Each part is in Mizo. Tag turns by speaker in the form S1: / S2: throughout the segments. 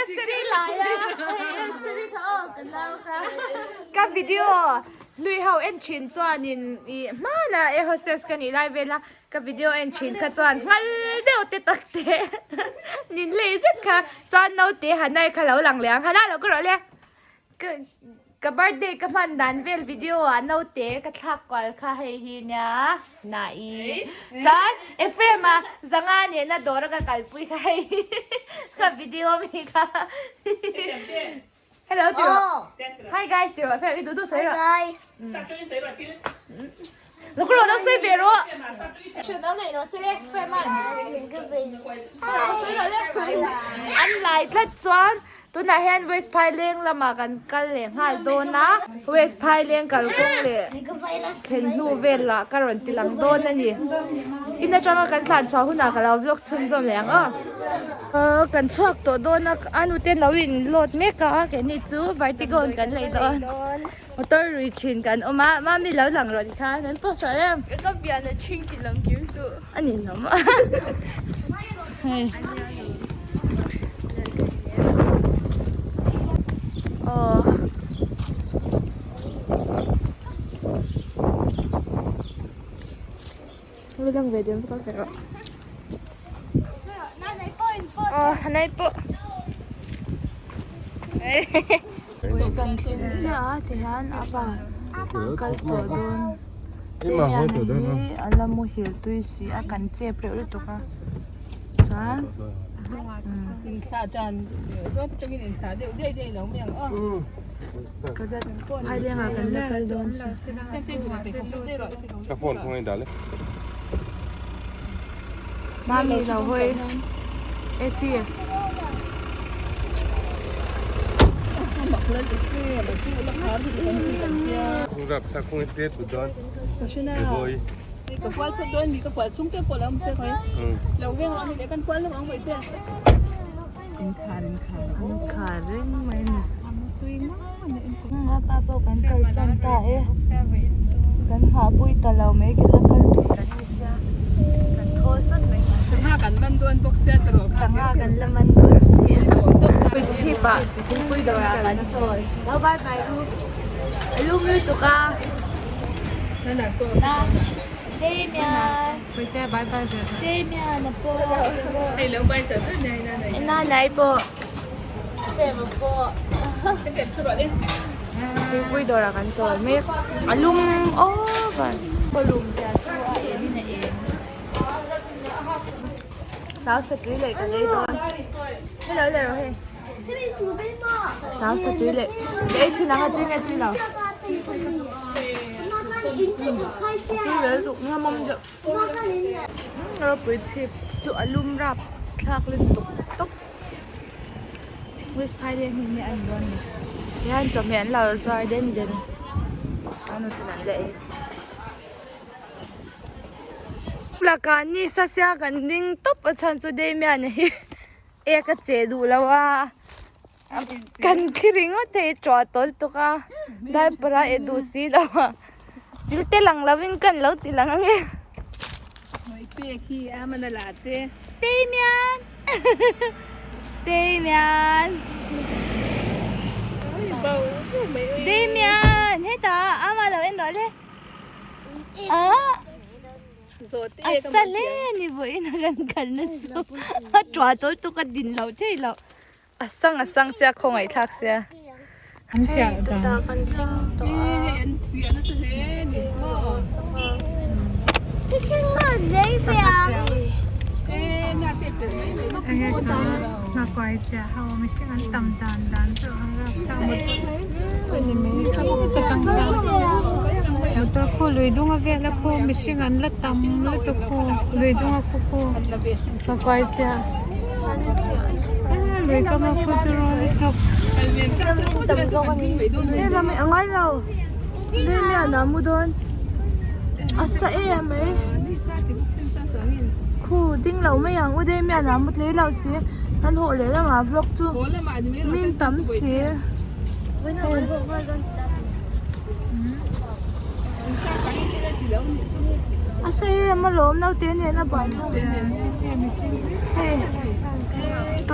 S1: Anniversary lai a Anniversary kha aw ka nau kha. Ka video hlui ho en thin chuanin ih hmana air hostess ka nih lai vel a ka video en thin kha chuan nghal deuh te tak te nin lei zet kha chuan naute Hanai kha lo lang leh ang Hana lo ka rawh le. Ka ka birthday ka hman dan vel video ah naute ka thlak kual kha hei hi nia na'i chuan Ephraim a zanga nena dawr a ka kalpui kha hei hi ka video mi kha hello tih rawh hi guys tih rawh Ephraim i duh duh sawi rawh Lo ka rawh lo sawi ve rawh. Thian ang neih rawh che le Ephraim an. Lo sawi rawh le. An lai tlat chuan tunah hian West Phaileng lamah kan kal leh nghal dawn a. West Phaileng kalkawng leh thlen hnu velah ka rawn ti lang dawn a ni. In atanga kan tlan chhuah hunah ka lo vlog chhunzawm leh ang aw. Kan chhuak tawh dawn a, a nute lo in load mek a, keini chu Vertigo in kan lei dawn. Motor rui thin kan awm a, mami lo lang rawh tikhan kan post rawh em.
S2: Ka pian a thing tih lang kim suh.
S1: A ni lo maw. Hei. Aw. Lo lang ve diam ka rawh. Aw, hanai pawh. Kan thleng chiah a tihian a pa kal tawh dawn te hian hi a la muhil tui si a kan chep reuh lutuk a chuan phailengah kan la kal dawn Mami lo hawi AC. Khar reng mai a ni. A pa pawh kan kalsan ta e. Kan hahpui ta lo mai kela kal tur kan ni sia. Kan thawl sawt mai.
S2: Sangha kan man dawn bawk sia tawh rawh.
S1: Sangha kan la man dawn sia. Pui chhip ah thingpui dawrah kan chawl. Lo bye bye ru. A lum lutuk a. Na. Damian. Damian a pawh.
S2: Hei lo bye char char nei na nei.
S1: Na nai pawh. Thingpui dawrah kan chawl mek a lum over khaw lum zia chu a eng in a eng chau satui leh ka lei dawn hello le rawh hei chau satui leh ka ei chhin ang a tui nge tui lo tui vel duh nga mawm deuh ropui chhip chu a lum rap thlak lutuk tawp. West Phaileng hi enge a ni dawn ni tihian chawhmeh an lo zuar den den a nu ten an la ei lakah ni sasia kan ding tawp a chhan chu Damian-a hi ek a cheh duh lo a kan thli ringawt thei tawh tawl tuk a diaper a eh duh si lo a thil te lang lovin kan lo ti lang ange. Damian Damian Damian hetah ama lo en rawh le ah a sa hle ni vawiin a kan kalna chu a tuah tawl tuk a din loh theih loh. A sang a sang sia khawngaih thlak sia.
S2: An chiah dan. Kan thleng tawh a. An chiah nasa hle ni maw.
S3: Motor khu lui dung a vel a khu mihring an la tam lutuk khu lui dung a khu khu pakuai chiah lui kam a khu chu rawng lutuk.
S1: Helam a ngai lo lui mian ah mu dawn a sa em mai khu ding lo mai ang u dei mian ah mu tlei lo si kan hawh leh lamah vlog chu min tam si. A sa em alawm naute nen a buai thlak hei.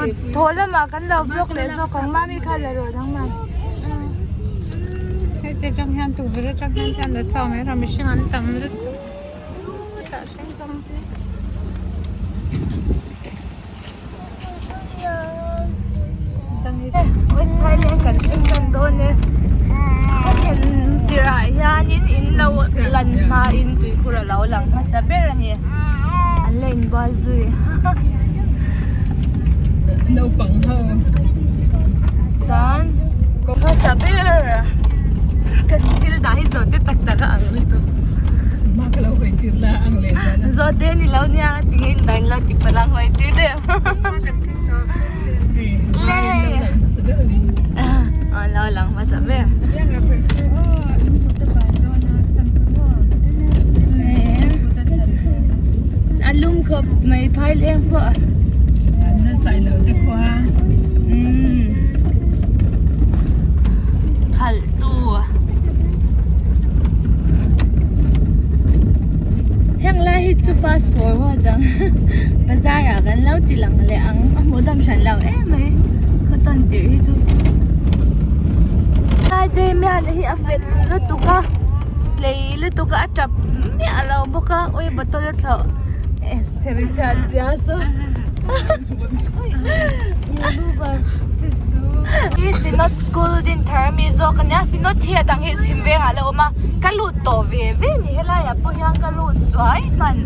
S1: Thaw lamah kan lo vlog leh zawk ang mami kha la rawh dang mam.
S3: Hei te atang hian tukverh atang hian te an la chhuak mai rawh mihring an tam lutuk. Chutah thleng tam.
S1: West Phailen kan thleng tan dawn e. Ka thlen tirah hianin in lo lan hmain tuikhur a lo lang hmasa ber a ni. An la inbual zui.
S2: Naupang ho.
S1: Chuan hmasa ber kan thil dah hi zawhte tak tak a ang lutuk.
S2: Hma ka lo hawi tir la ang leh chuan a.
S1: Zawhte ni lo nia tinge in dah in lo ti palh a hawi tir deuh. Le hei lo lang hmasa ber. A lum khawp mai phai leng pawh a.
S2: An la sai lo te khua.
S1: Khalh tu. Heng lai hi chu fast forward ang bazar ah kan lo ti lang leh ang a hmuh dam hran lo em mai khaw tawn tirh hi chu. Lai te mian hi a fel lutuk a tlei lutuk a a tap miah lo bawk a ui bottle a thlauh Hi Synod School din thar ami zawk a nia Synod hi a dang hi chhim vengah a la awm a ka lut tawh ve ve a ni helaiah pawh hian ka lut zuai hman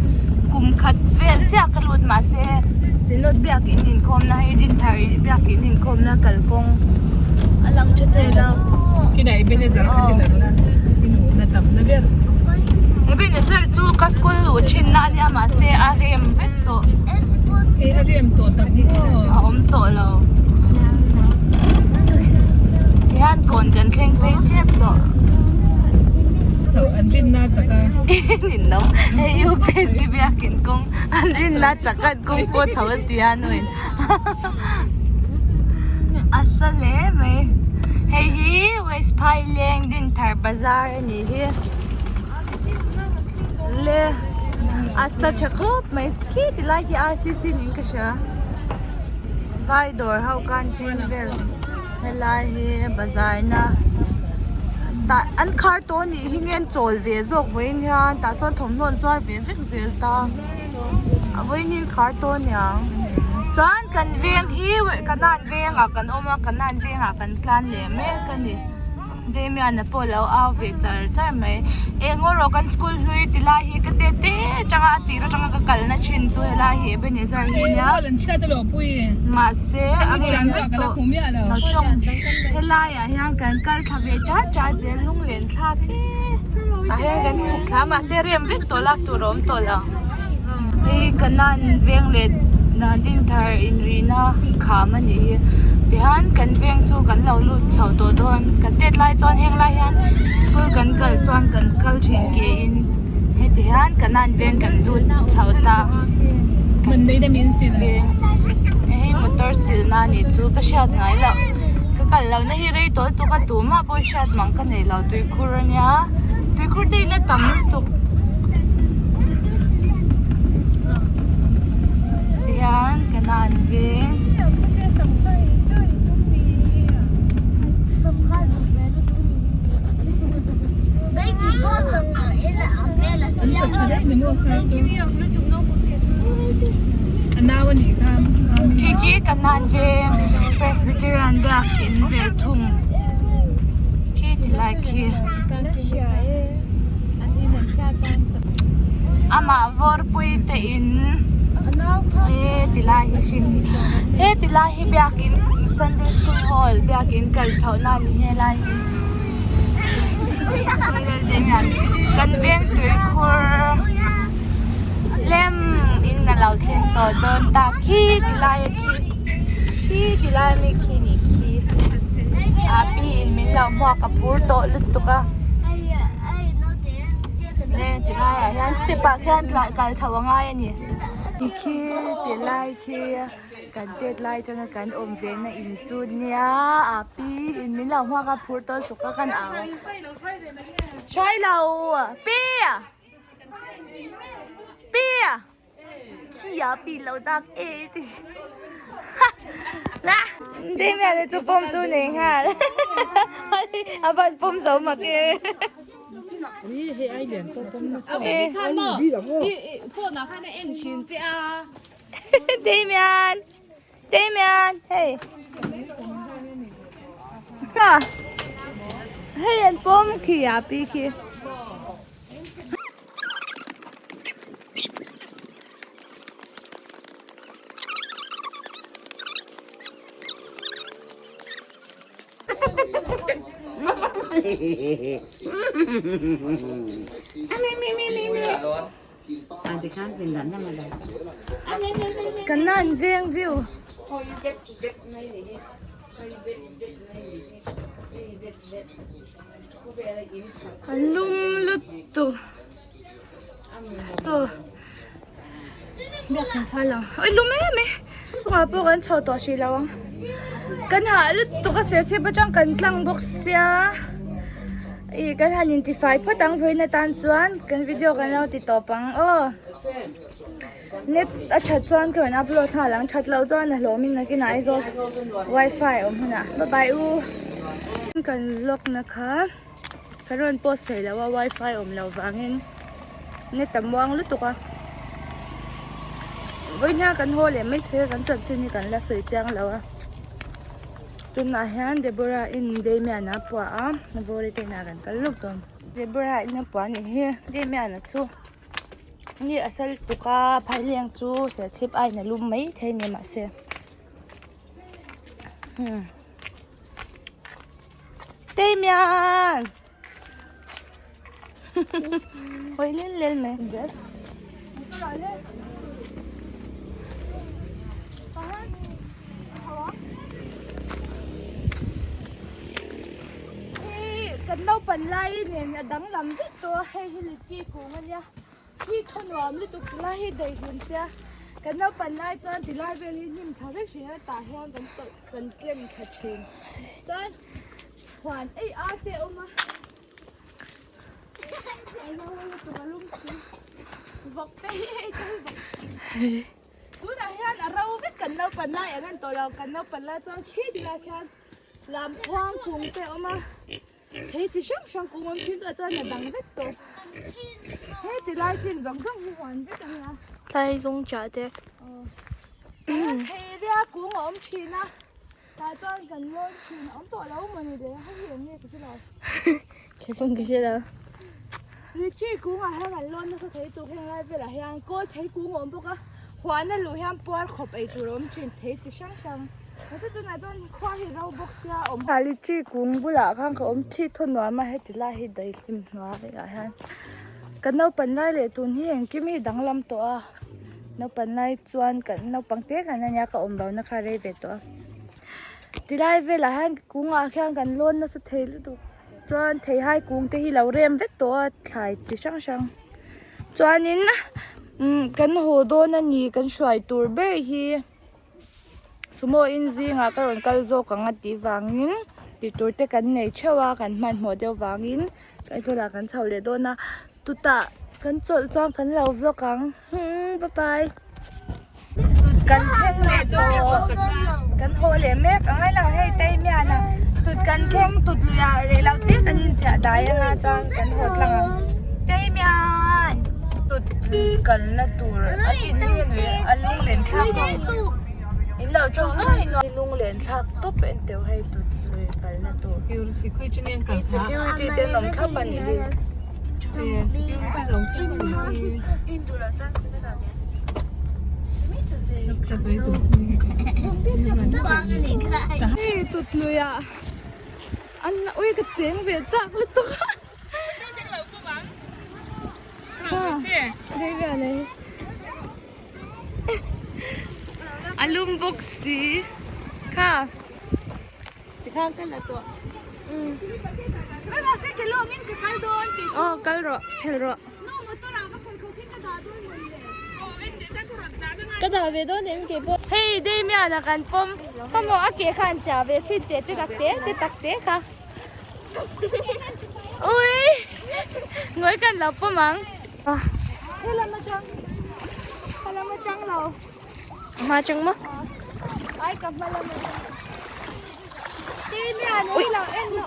S1: kum khat vel chiah ka lut mahse Synod biakin inkhawmna hi din thar biakin inkhawmna kalkawng a lang tha thei lo. Ebenezer chu ka school luh thin na ania mahse a rem vek tawh.
S2: A rem tawh tak maw?
S1: A awm tawh lo. Tihian kawn kan thleng phei tep tawh.
S2: Chho an rinna chak a.
S1: Ninno hei UPC biakin kawng an rinna chak a kawng pawh chho a ti a nuin. A sa hle mai. Hei hi West Phaileng Dinthar Bazar a nih hi. Le a sa tha khawp mai khi ti lai hi RCC niin ka hria. Vai dawr ho canteen vel helai hi bazar na tah an khar tawh a nih hi nge an chawl ve zawk vawiin hian tah chuan thawmhnaw an zuar ve vek zel ta. A vawiin khar tawh aniang chuan kan veng hi kanan vengah kan awm a kanan vengah kan tlan leh mek a ni Damian-a pawh a lo au ve char char mai eng erawh kan school hlui ti lai hi ka te te atanga a tir atanga ka kalna thin chu helai hi Ebenezer hi ania mahse a rem vek tawh lo tawng helaiah hian kan kal thla ve chat chat zel lunglen thlak e tah hian kan chhuk thla a mahse rem vek tawh lak tur a awm tawh lo hei kanan veng leh Dinthar inrihna kham a nih hi tihian kan veng chu kan lo lut chho tawh dawn kan tet lai chuan heng lai hian school kan kal chuan kan kal thin ke in heti hian kanan veng kan lut chho ta veng hei motor silna a nih chu ka hriat ngai loh ka kal lohna hi rei tawh lutuk a tumah pawh hriat mang ka nei lo tuikhur ania tuikhur te in a tam lutuk tihian kanan veng Khi khi kanan veng Presbyterian biakin ve thung khi ti lai khi amah vawr pui te in he ti lai hi hring he ti lai hi biakin Sunday school hall biakin kal chhoh na a ni helai hi kan veng tui khur lem in a lo thleng tawh dawn ta khi ti lai a khi khi ti lai ami khi nih khi a pi in min lo hmuak a phur tawh lutuk a le ti lai ah hian step ah khian kal chhoh a ngai a ni khi ti lai khi kan tet lai atanga kan awm ve na in chu nia a pi in min lo hmuak a phur tawh lutuk a kan au hruai lo pi pi. Khi a pi lo tak e ti. Na Damian chu pawm tu nei nghal a van pawm zo mak e. Damian Damian hei hei an pawm khi a pi khi. Kanan veng view. A lum lutuk. Saw biak kan phal lo oi lum em e chungah pawh kan chho tawh hrih lo ang kan hah lutuk a serchhip atang kan tlang bawk sia ih kan han intifai phawt ang vawiin atan chuan kan video kan lo ti tawp ang aw net a that chuan ka rawn upload nghal ang that loh chuan a hlawm in nakinah Aizawl wifi awm hunah bye bye u kan vlog na kha. Kan rawn post thei lo a wifi awm loh vangin net a muang lutuk a vawiin kan haw leh mai thei a kan chanchin hi kan la sawi chiang lo a tunah hian Deborah in Damian a puah a Vawri te inah kan kal lawk dawn Deborah in a puah anih hi Damian a chu ni a sal tuk a phaileng chu serchhip aiin a lum mai thei a ni mahse hmm. Damian! Hoi lel lel mai. Hei kan naupan lai nen a danglam vek tawh a hei hi litchi kung ania Khi thaw nuam lutuk tilai hi daih hlun sia kan naupan lai chuan tilai vel hi hnim tha vek thin a tah hian kan tawlh kan tlem thla thin chuan huan ei a te a awm a lutuk a lum si vawk te hi hei te hi vawk tunah hian a ro vek kan naupan lai ang an tawh lo kan naupan lai chuan khi tilai khian lam khuang kung te a awm a. Thei chi hrang hrang kung awm thin chu a chuan a dang vek tawh. He ti lai chin zawng zawng hi huan vek a nia.
S4: Tlai zawng chah te.
S1: Thei ria kung a awm thin a. Tah chuan kan lawn thin a awm tawh lo maw ni le hei hi eng nge ka hre lo.
S4: Kei pawn ka hre lo.
S1: Litchi kungah hian an lawn nasa thei tur heng lai velah hian kawl thei kung a awm bawk a. Huan a luh hian puar khawp ei tur a awm thin thei chi hrang hrang. Mahse tunah chuan khua hi ro bawk sia a awm. Litchi kung bulah khan ka awm thi thaw nuam a heti lai hi daihlim hnuaiah hian ka naupan lai leh tun hi engkim hi danglam tawh a naupan lai chuan kan naupang te kan ania ka awm lohna kha rei ve tawh a tilai velah hian kungah khian kan lawn nasa thei lutuk chuan theihai kung te hi lo rem vek tawh a thlai chi hrang hrang chuanin kan haw dawn a ni kan hruai tur ber hi. Sumo in zingah ka rawn kal zawk ang a tih vangin tih tur te kan nei theuh a kan hmanhmawh deuh vangin Aizawl kan chho leh dawn a chutah kan chawlh chuan kan lo vlog ang hmm bye bye tut kan thleng leh tawh kan haw leh mek ang a lo hei Taimian a tut kan thleng tut lui ah rei lo te kan inchiah dai anga chuan kan haw tlang ang Taimian tut kalna tur a in hi a nui a lunglen thlak ho in lo tawng nuai nuai lunglen thlak tawp en teuh hei tut lui kalna tur
S2: Security khawi chu nge an kal hma
S1: security te an awm thlap a nih hi
S2: security te awm thlap a nih hi
S1: Hei tut lui ah an ui ka cheng ve chak lutuk a. A lum bawk si kha tikhan ka la tawh aw kal rawh phel rawh ka dah ve dawn em ke pawh hei Damian a kan pawm pawmawh a ke khan chiah ve chhin teh che tak te te tak te kha. Ui Ngawih kan lo pawm ang. He lam atang. He lam atang lo.
S4: Hma atang maw?
S1: Ai ka hma lam atang. Damian ui lo en lo.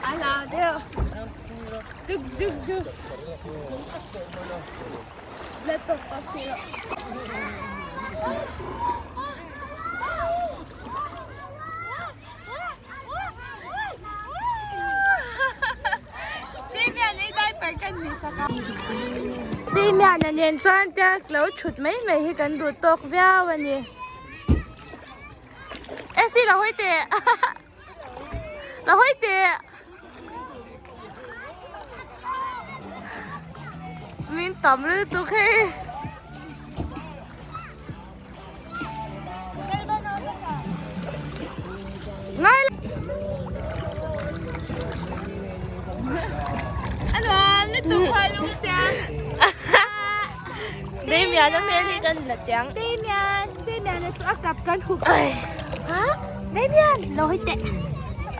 S1: A hlau deuh. Duk duk duk. La tawp a si lo. Damian-a nen chuan tia lo thut mai mai hi kan duh tawk viau a ni. E si lo hawi teh lo hawi teh min tam lutuk hei. Damian a hmel hi kan la tiang. Damian, Damian a chu a kap kan hup. Ha? Damian, lo hi teh.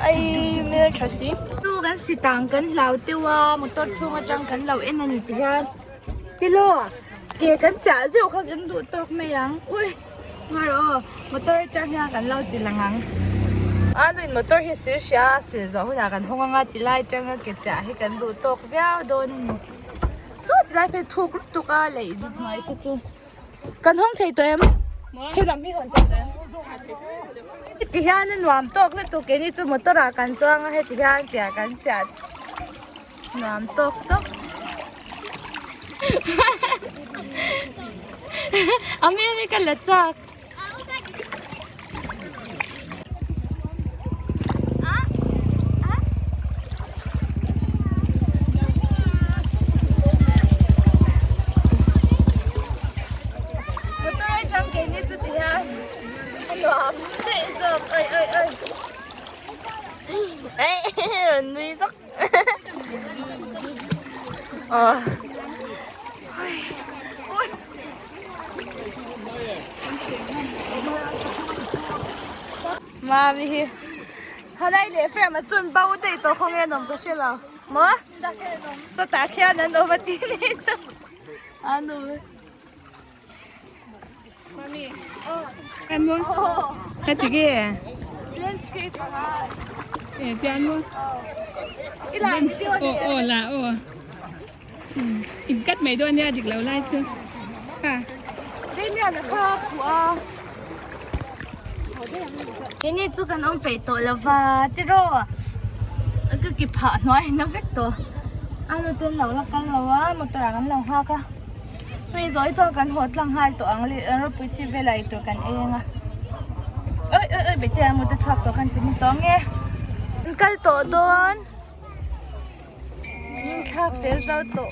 S1: Ai hmel tha si. Tu kan sitang kan hlau teuh a, motor chhung atang kan lo en a ni ti hian. Tilo, ke kan chiah zeuh kha kan duh tawk mai ang. Ui, mar aw, motor atang hian kan lo ti lang ang. A nuin motor hi sil hria a, sil zawh hunah kan hawng anga tilai atanga ke chiah hi kan duh tawk viau dawn a ni. Saw tilai phei thuk lutuk a leih hnuai te chu kan hawng thei tawh em? Thil lam hi hawn thei tawh em? Heti hian a nuam tawk lutuk keini chu motor ah kan chuang a heti hian chiah kan chiah nuam tawk tawk. A hmel hi ka la chak. Motor atang keini chu ti hian a nuam daih zawk oi oi oi ei rawn nui zawk aw ui. Mami hi hanai leh frame a chun bo daih tawh khaw nge an awm ka hre lo maw sawtah khian an awm a tih ni chu a nu mami
S2: Ka ti nge
S1: landscape anga
S2: e tian maw
S1: i la video
S2: aw aw la aw. In cut mai dawn nia dik lo lai chu kha.
S1: Damian a kha phuh a. Keini chu kan awm peih tawh lo va tiraw ka ki phah hnuai na vek tawh a nu ten lo la kal lo a motor ah kan lo nghak a hei zawi chuan kan haw tlang nghal tawh ang le ropui chi velah eitur kan ei ang a oi oi oi bete a mut a chhuak tawh khan ti ni tawh ang e kan kal tawh dawn. Min thlak fel zo tawh.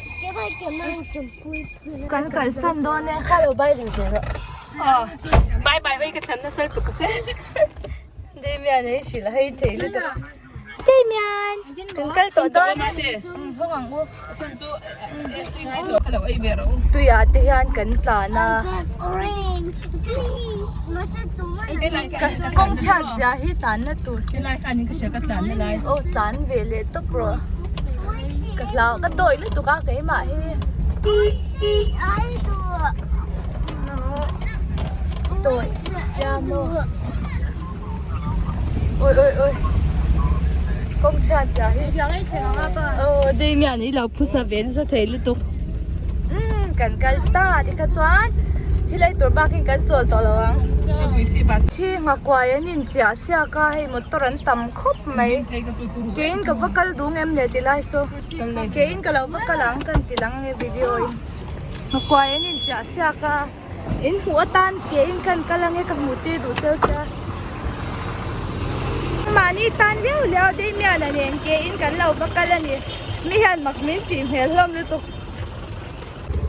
S1: Kan kalsan dawn e, kha lo bye rih ve rawh.
S2: Aw, bye bye oi ka thlan nasa lutuk ka se.
S1: Damian ei hrilh a hei thei lutuk. Damian, kan kal tawh dawn e. Hawng ang u. Tuiah te hian kan tlan a. Kawng chhiat zia hi tlanna tur. Aw tlan ve leh tawp rawh. Ka hlau ka dawih lutuk a keimah hi. Dawih sia maw. Oi oi oi. Kawng chhiat zia hi. Aw Damian i lo phusa ve nasa thei lutuk. Umm kan kal ta tikha chuan thil ei tur bakin kan chawl tawh lo ang. Thi nghakuai an in chiah siak a hei motor an tam khawp mai. Keiin ka va kal dung em le ti lai saw. Keiin ka lo va kal ang kan ti lang ange video in. Nghakuai an in chiah siak a. In hmuh atan ke in kan kal ange ka hmuh tir duh cheu sia. Mahni tan liau liau Damian a nen ke in kan lo va kal a ni. Mi hian mak min tih hmel hlawm lutuk.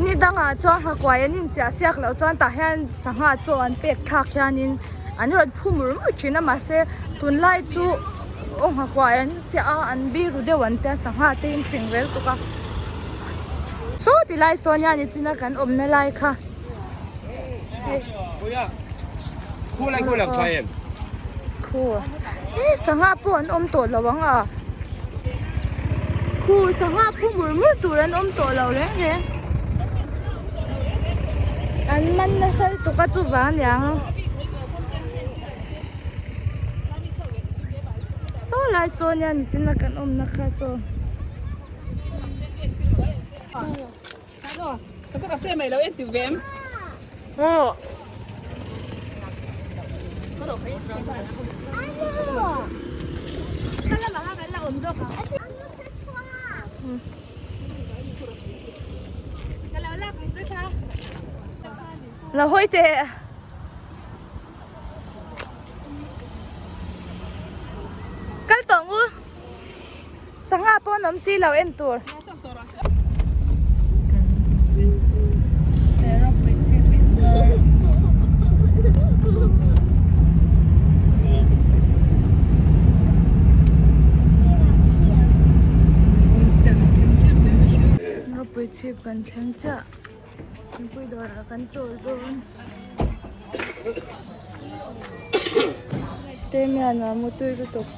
S1: Ni dangah chuan hakuai an inchiah siak loh chuan tah hian sangha chaw an pek thlak hianin an rawn phu mur mur thin a mahse tunlai chu aw nghakuai an chiah a an biru deuh an tia sangha te in fing rel tuk a. Saw ti lai sawn hian nichina kan awmna lai kha hei khu Sangha pawh an awm tawh lo ang a. Khu sangha phu mur mur tur an awm tawh lo reng reng. An man nasa lutuk a chuvang a niang a. Saw lai saw nia nichina kan awmna kha saw. Lo hawi teh. Kal tawh ang u. Sangha pawh an awm si lo en tur. Ropui chhip kan thleng chiah thingpui dawrah kan chawl dawn Damian a mutui lutuk.